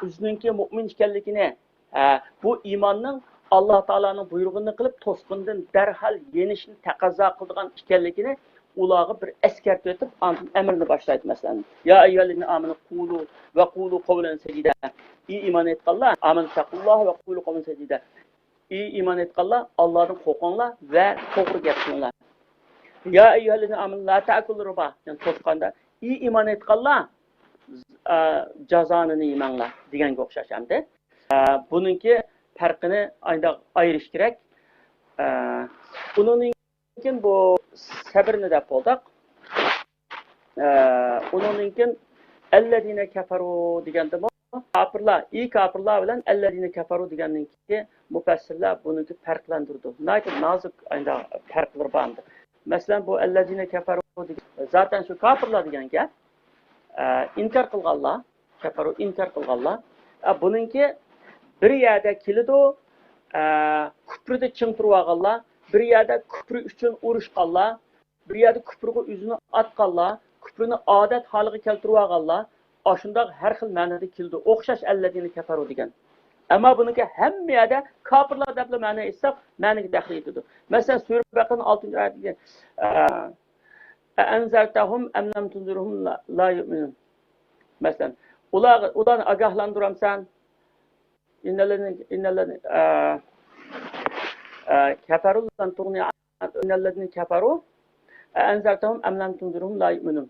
ئۆزىنىڭكى مۇئمىن ئىكەنلىكىنى، ھە، بۇ ئىماننىڭ ئاللا تائالانىڭ بۇيرۇغىنى قىلىپ، توسقۇندىن دەرھال يېنىشنى تەقەززا قىلىدىغان ئىكەنلىكىنى ئۇلارغا بىر ئەسكەرتىۋېتىپ، ئاندىن ئەمرىنى باشلايدۇ. مەسىلەن، يا ئەييۇھەللەزىنە ئامەنۇ قۇلۇ ۋە قۇلۇ قەۋلەن سەدىدە. ئى ئىمان ئېيتقانلار، ئامەنۇ تەقۇللاھە ۋە قۇلۇ قەۋلەن سەدىدە. ئى ئىمان ئېيتقانلار، ئاللادىن قورقۇڭلار ۋە توغرا گەپ قىلىڭلار. يا ئەييۇھەللەزىنە ئامەنۇ لا تەئكۇلۇ رىبا. يەنى توسقاندا، ئى ئىمان ئېيتقانلار، ئە، جازانىنى يېمەڭلار دېگەنگە ئوخشاش ئەمدى. ئە، بۇنىڭكى پەرقىنى ئايدا ئايرىش كېرەك. ئە، ئۇنىڭدىن كېيىن بۇ سەبرنى دەپ بولدۇق. ئە، ئۇنىڭدىن كېيىن ئەللەزىنە كەفەرۇ دېگەندىمۇ كاپىرلار، ئى كاپىرلار بىلەن ئەللەزىنە كەفەرۇ دېگەندىن كېيىن مۇپەسسىرلەر بۇنىڭكى پەرقلەندۈرىدۇ. ناھايىتى نازۇك ئايدا پەرقلىرى بار ئەمدى. مەسىلەن، بۇ ئەللەزىنە كەفەرۇ دېگەن، زاتەن شۇ كاپىرلار دېگەن گەپ. ئە، ئىنكار قىلغانلار، كەپەرۇ ئىنكار قىلغانلار. ئە، بۇنىڭكى بىر يەردە كېلىدۇ، ئە، كۇپرىدا چىڭ تۇرۇۋالغانلار، بىر يەردە كۇپرى ئۈچۈن ئۇرۇشقانلار، بىر يەردە كۇپرىغا ئۆزىنى ئاتقانلار، كۇپرىنى ئادەت ھالىغا كەلتۈرۈۋالغانلار، ئاشۇنداق ھەر خىل مەنىدە كېلىدۇ. ئوخشاش ئەللەزىنە كەپەرۇ دېگەن. ئەمما بۇنىڭكى ھەممە يەردە كاپىرلار دەپلا مەنە ئېيتساق، مەنىگە دەخلى يېتىدۇ. مەسىلەن، سۈرە بەقەرىنىڭ ئالتىنچى ئايىتىدىكى، ئە، ئەئەنزەرتەھۇم ئەم لەم تۇنزىرھۇم لا، لا يۇئمىنۇن. مەسىلەن، ئۇلار، ئۇلارنى ئاگاھلاندۇرامسەن؟ ئىننەللەزىنە، ئىننەللەزىنە، ئە، ئە، كەفەرۇ لەن تۇغنىيە ئىننەللەزىنە كەفەرۇ ئەئەنزەرتەھۇم ئەم لەم تۇنزىرھۇم لا يۇئمىنۇن.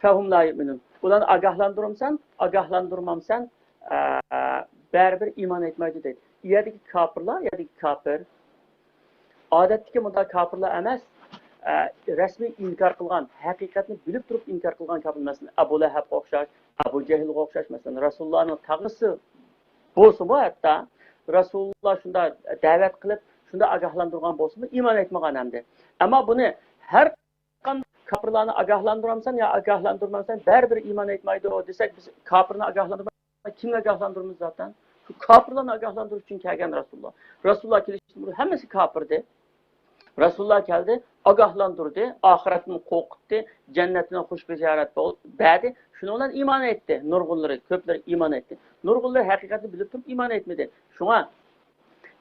فەھۇم لا يۇئمىنۇن. ئۇلارنى ئاگاھلاندۇرامسەن، ئاگاھلاندۇرمامسەن، ئە، بەرىبىر ئىمان ئېيتمايدۇ دەيدۇ. يەردىكى كاپىرلار، يەردىكى كاپىر. ئادەتتىكى مۇنداق كاپىرلار ئەمەس، ئە، رەسمىي ئىنكار قىلغان، ھەقىقەتنى بىلىپ تۇرۇپ ئىنكار قىلغان كاپىر. مەسىلەن، ئەبۇ لەھەبقە ئوخشاش، ئەبۇ جەھىلگە ئوخشاش، مەسىلەن، رەسۇلۇللانىڭ تاغىسى بولسىمۇ ھەتتا، رەسۇلۇللا شۇنداق دەۋەت قىلىپ، شۇنداق ئاگاھلاندۇرغان بولسىمۇ، ئىمان ئېيتمىغان ئەمدى. ئەمما بۇنى ھەر قانداق كاپىرلارنى ئاگاھلاندۇرامسەن يا ئاگاھلاندۇرمامسەن، بەرىبىر ئىمان ئېيتمايدۇ دېسەك، بىز كاپىرنى ئاگاھلاندۇرماي، كىمنى ئاگاھلاندۇرىمىز زاتەن؟ شۇ كاپىرلارنى ئاگاھلاندۇرۇش ئۈچۈن كەلگەن رەسۇلۇللا. رەسۇلۇللا كېلىشتىن بۇرۇن ھەممىسى كاپىر ئىدى. رەسۇلۇللا كەلدى، ئاگاھلاندۇردى، ئاخىرەتتىن قورقۇتتى، جەننەتتىن خۇش بېشارەت بول-، بەردى. شۇنىڭ بىلەن ئىمان ئېيتتى. نۇرغۇنلىرى، كۆپلىرى ئىمان ئېيتتى. نۇرغۇنلىرى ھەقىقەتنى بىلىپ تۇرۇپ ئىمان ئېيتمىدى. شۇڭا،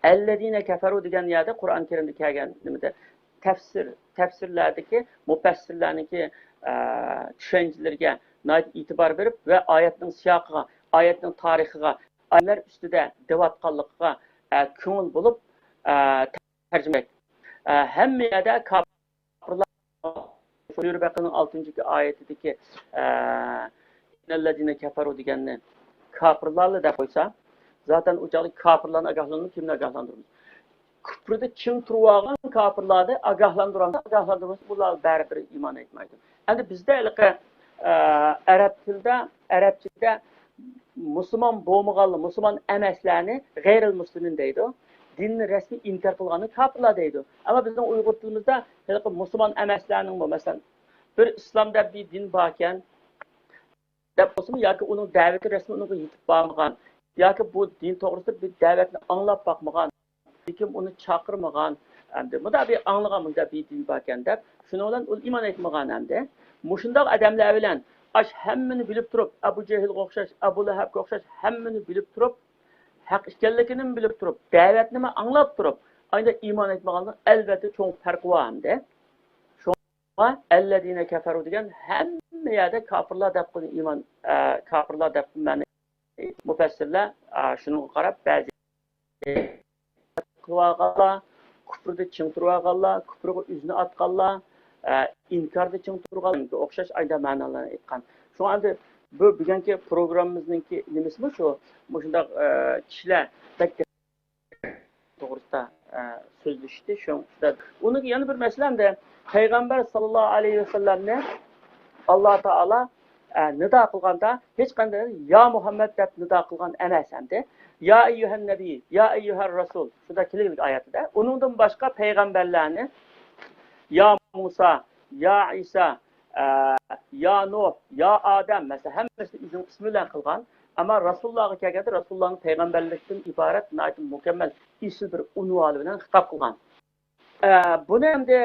ئەللەزىنە كەفەرۇ دېگەن يەردە قۇرئان كەرىمدە كەلگەن نېمىدە، تەپسىر، تەپسىرلەردىكى مۇپەسسىرلەرنىڭكى، ئە، چۈشەنچىلىرىگە ناھايىتى ئېتىبار بېرىپ ۋە ئايەتنىڭ سىياقىغا، ئايەتنىڭ تارىخىغا، ئايەتلەر ئۈستىدە دەۋاتقانلىقىغا، ئە، كۆڭۈل بولۇپ، ئە، تەرجىمە، ئە، ھەممە يەردە كاپىرلار، سۈرە بەقەرىنىڭ ئالتىنچى ئايىتىدىكى، ئە، ئىننەللەزىنە كەفەرۇ دېگەننى كاپىرلارلا دەپ قويسا، زاتەن ئۇ چاغدا كاپىرلارنى ئاگاھلاندۇرۇپ، كىمنى ئاگاھلاندۇرىمىز؟ كۇپرىدا چىڭ تۇرۇۋالغان كاپىرلارنى ئاگاھلاندۇرامسەن، ئاگاھلاندۇرمىسا، بۇلار بەرىبىر ئىمان ئېيتمايدۇ. ئەمدى بىزدە ھېلىقى، ئە، ئەرەب تىلىدا، ئەرەبچىدە مۇسۇلمان بولمىغانلار، مۇسۇلمان ئەمەسلەرنى غەيرىل مۇسلىمىن دەيدۇ. دىننى رەسمىي ئىنكار قىلغاننى كاپىرلار دەيدۇ. ئەمما بىزنىڭ ئۇيغۇر تىلىمىزدا ھېلىقى مۇسۇلمان ئەمەسلەرنىڭمۇ، مەسىلەن، بىر ئىسلام دەپ بىر دىن باركەن، دەپ بولسىمۇ، ياكى ئۇنىڭ دەۋىتى رەسمىي ئۇنىڭغا يېتىپ بارمىغان، ياكى بۇ دىن توغرىسىدا بىر دەۋەتنى ئاڭلاپ باقمىغان، لېكىن ئۇنى چاقىرمىغان، ئەمدى مۇنداق بىر ئاڭلىغان، مۇنداق بىر دىن باركەن دەپ، شۇنىڭ بىلەن ئۇ ئىمان ئېيتمىغان ئەمدى. مۇشۇنداق ئادەملەر بىلەن ئاش ھەممىنى بىلىپ تۇرۇپ، ئەبۇ جەھىلگە ئوخشاش، ئەبۇ لەھەبكە ئوخشاش ھەممىنى بىلىپ تۇرۇپ، ھەق ئىكەنلىكىنىمۇ بىلىپ تۇرۇپ، دەۋەتنىمۇ ئاڭلاپ تۇرۇپ، ئايدا ئىمان ئېيتمىغاننىڭ ئەلۋەتتە چوڭ پەرقى بار ئەمدى. شۇڭا ئەللەزىنە كەفەرۇ دېگەن ھەممە يەردە كاپىرلار دەپ قويدى، ئىمان، ئە، كاپىرلار دەپ مەنە مۇپەسسىرلەر، ئە، شۇنىڭغا قاراپ بەزى قىلىۋالغانلار، كۇپرىدا چىڭ تۇرۇۋالغانلار، كۇپرىغا ئۆزىنى ئاتقانلار، ئە، ئىنكاردا چىڭ تۇرغانلارغا ئوخشاش ئايدا مەنىلەرنى ئېيتقان. شۇڭا ئەمدى بۇ بۈگۈنكى پروگراممىمىزنىڭكى نېمىسىمۇ شۇ، مۇشۇنداق، ئە، كىشىلەر بەك توغرىسىدا، ئە، سۆزلىشىشتى. شۇ، شۇ، ئۇنىڭ يەنە بىر مەسىلە ئەمدى پەيغەمبەر ساللاللاھۇ ئەلەيھى ۋەسەللەمنى ئاللا تائالا، ئە، نىدا قىلغاندا ھېچقانداق يا مۇھەممەد دەپ نىدا قىلغان ئەمەس ئەمدى. يا ئەييۇھەن نەبىي، يا ئەييۇھەر رەسۇل. شۇنداق كېلگەن ئايەتتە. ئۇنىڭدىن باشقا پەيغەمبەرلەرنى يا مۇسا، يا ئىسا، ئە، يا نۇھ، يا ئادەم، مەسىلەن، ھەممىسىنى ئۆزىنىڭ ئىسمى بىلەن قىلغان. ئەمما رەسۇلۇللاغا كەلگەندە، رەسۇلۇللانىڭ پەيغەمبەرلىكتىن ئىبارەت ناھايىتى مۇكەممەل، ئېسىل بىر ئۇنۋانى بىلەن خىتاب قىلغان. ئە، بۇنى ئەمدى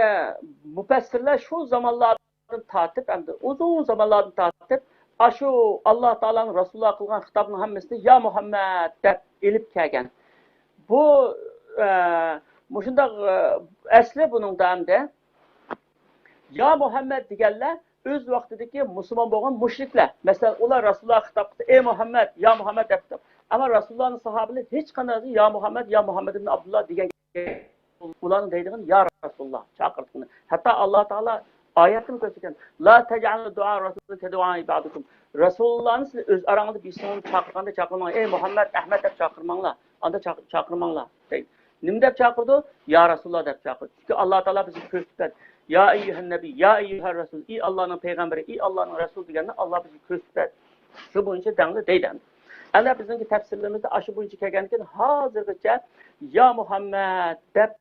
مۇپەسسىرلەر شۇ زامانلاردىن تارتىپ، ئەمدى ئۇزۇن زامانلاردىن تارتىپ، ئاشۇ ئاللا تائالانىڭ رەسۇلۇللاغا قىلغان خىتابىنىڭ ھەممىسىنى يا مۇھەممەد دەپ ئېلىپ كەلگەن. بۇ، ئە، مۇشۇنداق، ئە، ئەسلى بۇنىڭدا ئەمدى يا مۇھەممەد دېگەنلەر ئۆز ۋاقتىدىكى مۇسۇلمان بولغان مۇشرىكلەر. مەسىلەن، ئۇلار رەسۇلۇللاغا خىتاب قىلسا، ئەي مۇھەممەد، يا مۇھەممەد دەپ خىتاب. ئەمما رەسۇلۇللانىڭ ساھابىلىرى ھېچقانداق يا مۇھەممەد، يا مۇھەممەد ئىبن ئابدۇللا دېگەن، ئۇلارنىڭ دەيدىغىنى يا رەسۇلۇللا چاقىرتقىنى. ھەتتا ئاللا تائالا ئايەتتىمۇ كۆرسەتكەن، لا تەجئەلۇ دۇئا رەسۇلى كەدۇئائى بەئدىكۇم. رەسۇلۇللانى سىلەر ئۆز ئاراڭلاردا بىرسىنى چاقىرغاندا چاقىرماڭ، ئەي مۇھەممەد، ئەھمەد دەپ چاقىرماڭلار. ئاندا چاق-، چاقىرماڭلار دەيدۇ. نېمە دەپ چاقىرىدۇ؟ يا رەسۇلۇللا دەپ چاقىرىدۇ. چۈنكى ئاللا تائالا بىزگە كۆرسىتىپ بەردى. يا ئەييۇھەن نەبىي، يا ئەييۇھەر رەسۇل، ئى ئاللانىڭ پەيغەمبىرى، ئى ئاللانىڭ رەسۇلى دېگەننى ئاللا بىزگە كۆرسىتىپ بەردى. شۇ بويىچە دەڭلار دەيدۇ ئەمدى. ئەنە بىزنىڭكى تەپسىرلىرىمىزدە ئاشۇ بويىچە كەلگەندىكىن ھازىرغىچە يا مۇھەممەد دەپ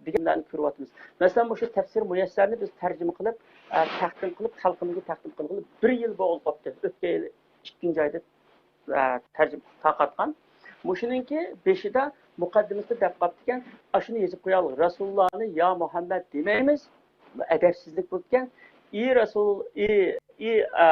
دېگەنلەرنى كۆرۈۋاتىمىز. مەسىلەن، مۇشۇ تەپسىر مۇيەسسەرنى بىز تەرجىمە قىلىپ، ئە، تەقدىم قىلىپ، خەلقىمىزگە تەقدىم قىلغىلى بىر يىل بولغىلى قاپتۇ. ئۆتكەن يىل ئىككىنچى ئايدا، ئە، تەرجىمە تارقاتقان. مۇشۇنىڭكى بېشىدا مۇقەددىمىسىدە دەپ قاپتىكەن، ئاشۇنى يېزىپ قويايلى. رەسۇلۇللانى يا مۇھەممەد دېمەيمىز، ئەدەپسىزلىك بولىدىكەن. ئى رەسۇل، ئى، ئى، ئە،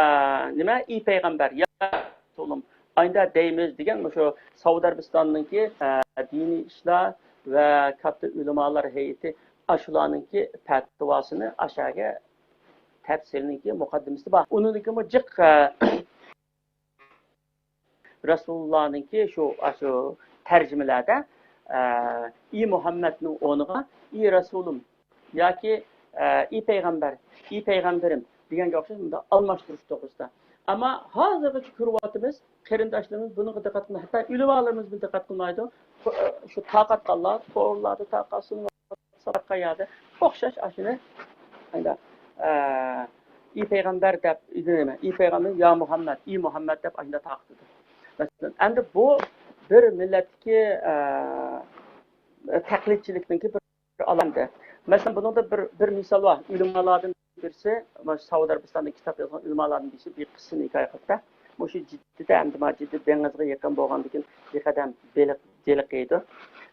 نېمە، ئى پەيغەمبەر، يا رەسۇلۇم، ئايندا دەيمىز دېگەن مۇشۇ سەئۇدى ئەرەبىستاننىڭكى، ئە، دىنىي ئىشلار ۋە كاتتا ئۆلىمالار ھەيئىتى ئاشۇلارنىڭكى پەتىۋاسىنى ئاشەگە تەپسىرنىڭكى مۇقەددىمىسى بار. ئۇنىڭدىكىمۇ جىق، ئە، رەسۇلۇللانىڭكى شۇ، ئاشۇ تەرجىمىلەردە، ئە، ئى مۇھەممەدنىڭ ئورنىغا ئى رەسۇلۇم ياكى، ئە، ئى پەيغەمبەر، ئى پەيغەمبىرىم دېگەنگە ئوخشاش مۇنداق ئالماشتۇرۇش توغرىسىدا. ئەمما ھازىرغىچە كۆرۈۋاتىمىز، قېرىنداشلىرىمىز بۇنىڭغا دىققەت قىلماي، ھەتتا ئۆلىمالىرىمىز بۇنى دىققەت قىلمايدۇ. شۇ تارقاتقانلار تورلاردا تارقاتسۇن، قەيەردە ئوخشاش ئاشۇنى، ئايدا، ئە، ئى پەيغەمبەر دەپ، نېمە، ئى پەيغەمبەر، يا مۇھەممەد، ئى مۇھەممەد دەپ ئاشۇنداق تارقىتىدۇ. مەسىلەن، ئەمدى بۇ بىر مىللەتتىكى، ئە، تەقلىدچىلىكنىڭكى بىر ئالامىتى. مەسىلەن، بۇنىڭدا بىر، بىر مىسال بار. ئۆلىمالاردىن بىرسى، مانا سەئۇدى ئەرەبىستاندا كىتاب يازغان ئۆلىمالاردىن بىرسى بىر قىسسىنى ھېكايە قىلىپتۇ. مۇشۇ جىددىدە ئەمدى مانا جىددە دېڭىزغا يېقىن بولغاندىن كېيىن بىر قەدەم بېلىق، بېلىق يەيدۇ.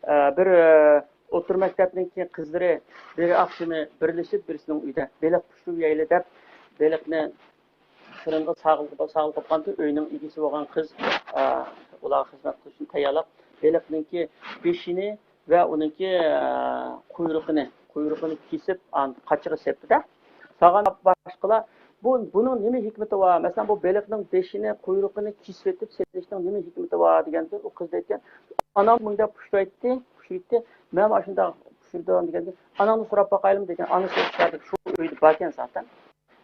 ئە، بىر، ئە، ئوتتۇرا مەكتەپنىڭكى قىزلىرى بىر ئاخشىمى بىرلىشىپ بىرسىنىڭ ئۆيىدە بېلىق پىشۇرۇۋېلەيلى دەپ بېلىقنى فىرىنغا ساغىلى، ساغىلى قوپقانتى، ئۆينىڭ ئىگىسى بولغان قىز، ئە، ئۇلارغا خىزمەت قىلىشنى تەييارلاپ، بېلىقنىڭكى بېشىنى ۋە ئۇنىڭكى، ئە، قۇيرۇقىنى، قۇيرۇقىنى كېسىپ، ئان-، قاچىغا سېپتىدە. ساغان باشقىلار، بۇ، بۇنىڭ نېمە ھېكمىتى بار؟ مەسىلەن، بۇ بېلىقنىڭ بېشىنى، قۇيرۇقىنى كېسىۋېتىپ سېلىشنىڭ نېمە ھېكمىتى بار دېگەندە، ئۇ قىز دەيدىكەن، ئانام مۇنداق پۇشۇرايتتى، پۇشۇرۇۋېتتى، مەن ئاشۇنداق پۇشۇردۇم دېگەندىن، ئاناڭدىن سوراپ باقايلىمۇ دېگەن، ئانىسى ئىچەردە شۇ ئۆيدە باركەن زاتەن.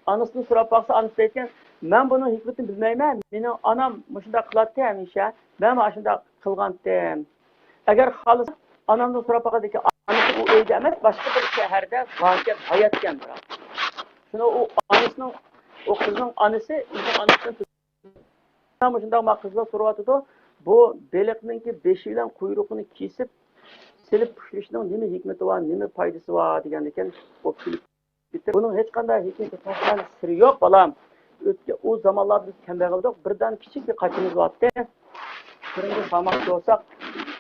ئانىسىدىن سوراپ باقسا، ئانىسى دەيدىكەن، مەن بۇنىڭ ھېكمىتىنى بىلمەيمەن، مېنىڭ ئانام مۇشۇنداق قىلاتتى ھەمىشە، مەنمۇ ئاشۇنداق قىلغانتىم. ئەگەر خالىسا، ئانامدىن سوراپ باقاي دېدىكەن، ئانىسى ئۇ ئۆيدە ئەمەس، باشقا بىر شەھەردە باركەن، ھاياتكەن بىراق. شۇنى ئۇ ئانىسىنىڭ، ئۇ قىزنىڭ ئانىسى ئۆزىنىڭ ئانىسىدىن مۇشۇنداق ما قىزلار سوراۋاتىدۇ، بۇ بېلىقنىڭكى بېشى بىلەن قۇيرۇقىنى كېسىپ سېلىپ پۇشۇرۇشنىڭ نېمە ھېكمىتى بار، نېمە پايدىسى بار دېگەندىكىن، ئۇ كۈلۈپ كېتىپ، بۇنىڭ ھېچقانداق ھېكمىتى، سىرى يوق، بالام. ئۆتكەن ئۇ زامانلاردا بىز كەمبەغەل ئىدۇق، بىردەم كىچىك بىر قاچىمىز بارتتى. بىرىنچى سامان بولساق،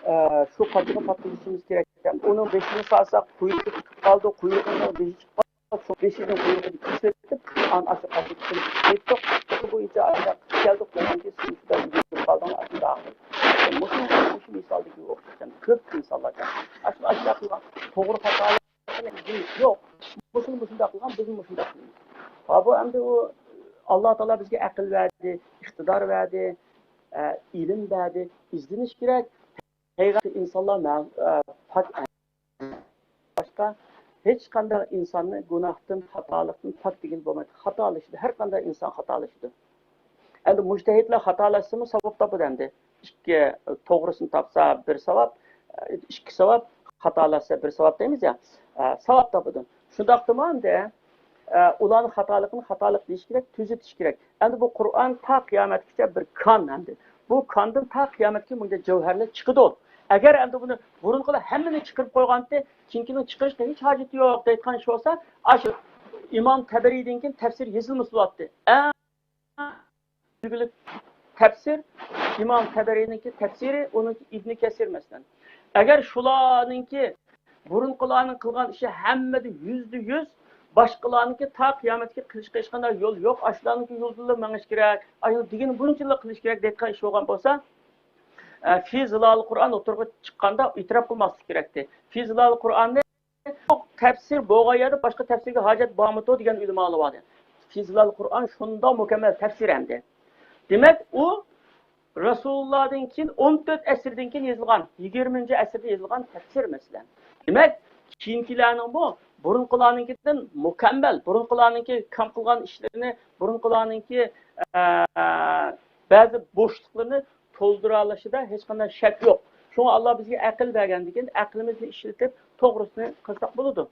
ئە، شۇ قاچىغا پاتقۇزۇشىمىز كېرەك. ئۇنىڭ بېشىنى سالساق، قۇيرۇقى چىقىپ قالىدۇ، قۇيرۇقىنىڭ بېشى چىقىپ قالسا، شۇ بېشىدىن قۇيرۇقىنى كېسىۋېتىپ، ئان-، ئاشۇ قاچىغا سېلىپ كېتتۇق. شۇ بويىچە ئاشۇنداق قىلىپ كەلدۇق، بولغانكى سىز شۇنداق يۈگۈرۈپ قالدىڭلار، ئاشۇنداق. مۇشۇ، مۇشۇ مىسالدىكى ئوخشاش كۆپ مىساللار بار. ئاشۇ، ئاشۇنداق قىلغان توغرا خاتا يوق. مۇشۇنى مۇشۇنداق قىلغان، بىزمۇ مۇشۇنداق قىلىمىز. ھا، بۇ ئەمدى ئۇ ئاللا تائالا بىزگە ئەقىل بەردى، ئىقتىدار بەردى، ئە، ئىلىم بەردى، ئىزدىنىش كېرەك. ھەقىقىي ئىنسانلار مە-، ئە، پاك، باشقا ھېچقانداق ئىنساننى گۇناھتىن، خاتالىقتىن پاك دېگىلى بولمايدۇ. خاتالىشىدۇ، ھەر قانداق ئىنسان خاتالىشىدۇ. ئەمدى مۇجتەھىدلەر خاتالاشسىمۇ ساۋاب تاپىدۇ ئەمدى. ئىككى، توغرىسىنى تاپسا بىر ساۋاب، ئىككى ساۋاب، خاتالاشسا بىر ساۋاب دەيمىز يا، ساۋاب تاپىدۇ. شۇنداقتىمۇ ئەمدى، ئۇلارنىڭ خاتالىقىنى خاتالىق دېيىش كېرەك، تۈزىتىش كېرەك. ئەمدى بۇ قۇرئان تا قىيامەتكىچە بىر كان ئەمدى. بۇ كاندىن تا قىيامەتكە بۇنچە جەۋھەرلەر چىقىدۇ. ئەگەر ئەمدى بۇنى بۇرۇنقىلار ھەممىنى چىقىرىپ قويغانتى، كېيىنكىنىڭ چىقىرىشقا ھېچ ھاجىتى يوق دەيدىغان ئىش بولسا، ئاشۇ ئىمام تەبەرىدىن كېيىن تەپسىر يېزىلمىسا بولاتتى. ئەڭ ئۈلگىلىك تەپسىر ئىمام تەبەرىنىڭكى تەپسىرى، ئۇنىڭكى ئىبنى كەسىر، مەسىلەن. ئەگەر شۇلارنىڭكى بۇرۇنقىلارنىڭ قىلغان ئىشى ھەممىدە يۈزدە يۈز، باشقىلارنىڭكى تا قىيامەتكە قىلىشقا ھېچقانداق يول يوق، ئاشۇلارنىڭكى يولىدىلا مېڭىش كېرەك، ئاشۇ دېگىنى بۇنچىلا قىلىش كېرەك دەيدىغان ئىش بولغان بولسا، ئە، في ظلال قۇرئان ئوتتۇرىغا چىققاندا ئېتىراپ قىلماسلىق كېرەكتى. في ظلال قۇرئاننى تەپسىر بولغان يەردە باشقا تەپسىرگە ھاجەت بارمىدۇ دېگەن ئۆلىمالار بار. في ظلال قۇرئان شۇنداق مۇكەممەل تەپسىر ئەمدى. دېمەك، ئۇ رەسۇلۇللادىن كېيىن ئون تۆت ئەسىردىن كېيىن يېزىلغان، يىگىرمىنچى ئەسىردە يېزىلغان تەپسىر، مەسىلەن. دېمەك، كېيىنكىلەرنىڭمۇ بۇرۇنقىلارنىڭكىدىن مۇكەممەل، بۇرۇنقىلارنىڭكى كەم قىلغان ئىشلىرىنى، بۇرۇنقىلارنىڭكى، ئە، بەزى بوشلۇقلىرىنى تولدۇرالىشىدا ھېچقانداق شەك يوق. شۇڭا ئاللا بىزگە ئەقىل بەرگەندىكىن، ئەقلىمىزنى ئىشلىتىپ، توغرىسىنى قىلساق بولىدۇ.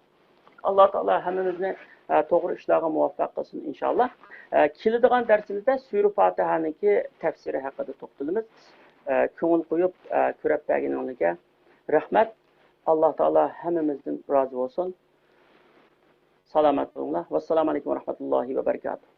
ئاللا تائالا ھەممىمىزنى، ئە، توغرا ئىشلارغا مۇۋەپپەق قىلسۇن، ئىنشاللا. ئە، كېلىدىغان دەرسىمىزدە سۈرە فاتىھەنىڭكى تەپسىرى ھەققىدە توختىلىمىز. ئە، كۆڭۈل قويۇپ، ئە، كۆرۈپ بەرگىنىڭلارگە رەھمەت. ئاللا تائالا ھەممىمىزدىن رازى بولسۇن. سالامەت بولۇڭلار. ۋەسسالامۇ ئەلەيكۇم ۋە رەھمەتۇللاھى ۋە بەرىكاتۇھ.